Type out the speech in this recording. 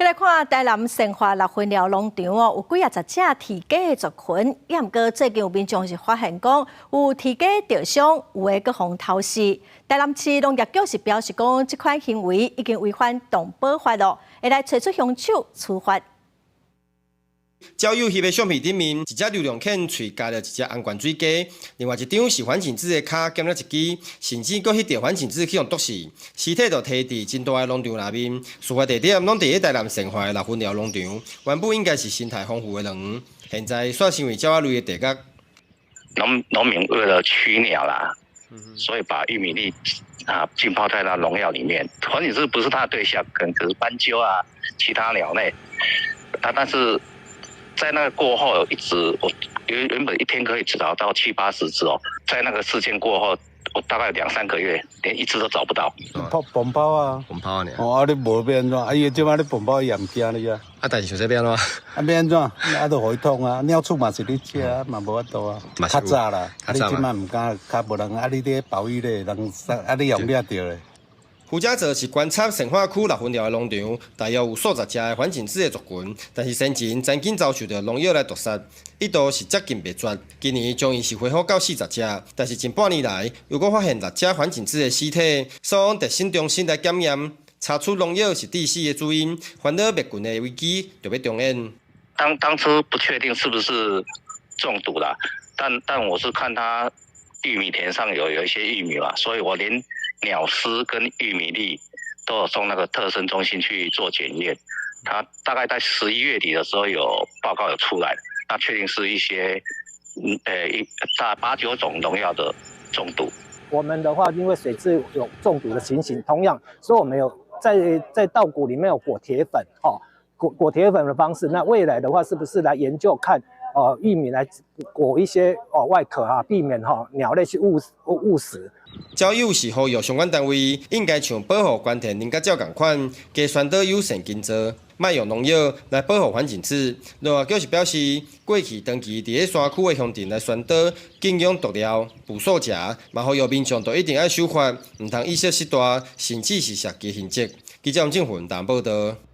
來看台南善化六分寮農場哦，有幾仔十隻雉雞的族群，也毋過最近有民眾是發現講有雉雞著傷，有的閣予偷食。台南市農業局是表示講，這款行為已經違反動保法咯，會來揣出兇手處罰。鳥友翕的相片頂面，一隻流浪犬喙咬著一隻紅冠水雞，另外一張是環頸雉的跤兼了一支，甚至閣彼著環頸雉去予毒死，屍體就提佇真大的農場內面。事發地點攏佇咧台南善化的六分寮農場，原本應該是生態豐富的樂園，現在煞成為鳥仔類的地獄。農民為了驅鳥啦，所以把玉米粒啊浸泡在那農藥裡面。環頸雉不是它的對象，可能是斑鳩啊，其他鳥類。啊，但是在那個過後，一直我原本一天可以找到七八十隻哦，在那個事件過後，我大概兩三個月連一隻都找不到。泡放炮啊！放炮呢？哦，啊你無欲按怎？啊伊這擺你放炮伊也毋驚你啊。啊，但是想這欲按怎？啊欲按怎？啊就予伊劏啊，鳥鼠嘛是咧食，嘛無法度啊。較早啦，啊你這擺毋敢，較無人啊你咧保育咧，人啊你用掠著咧。負責做是觀察善化區六分寮的農場，大約有數十隻的環頸雉的族群，但是先前曾經遭受著農藥來毒殺，一度是接近滅絕。今年終於是恢復到40隻，但是近半年來又閣發現六隻環頸雉的屍體，送往特審中心來檢驗，查出農藥是致死的主因，煩惱滅群的危機就欲重演。當初不確定是不是中毒啦，但我是看他玉米田上有一些玉米嘛，所以我連鳥屍跟玉米粒都有送那個特生中心去做檢驗，他大概在11月底的時候有報告有出來，那確定是一些一大八九種農藥的中毒。我們的話，因為水質有中毒的情形，同樣，所以我們有在稻谷裡面有裹鐵粉，哦，裹鐵粉的方式。那未來的話，是不是來研究看，哦，玉米來裹一些哦外殼啊，避免哈鳥類去誤食。鳥友是呼籲相關單位應該像保護官田菱角鳥仝款，加宣導友善耕作，莫用農藥來保護環頸雉。農業局是表示，過去長期佇咧山區的鄉鎮來宣導禁用毒料、捕獸夾，嘛呼籲民眾都一定愛守法，毋通以小失大，甚至是設計刑責。記者王正雲台報導。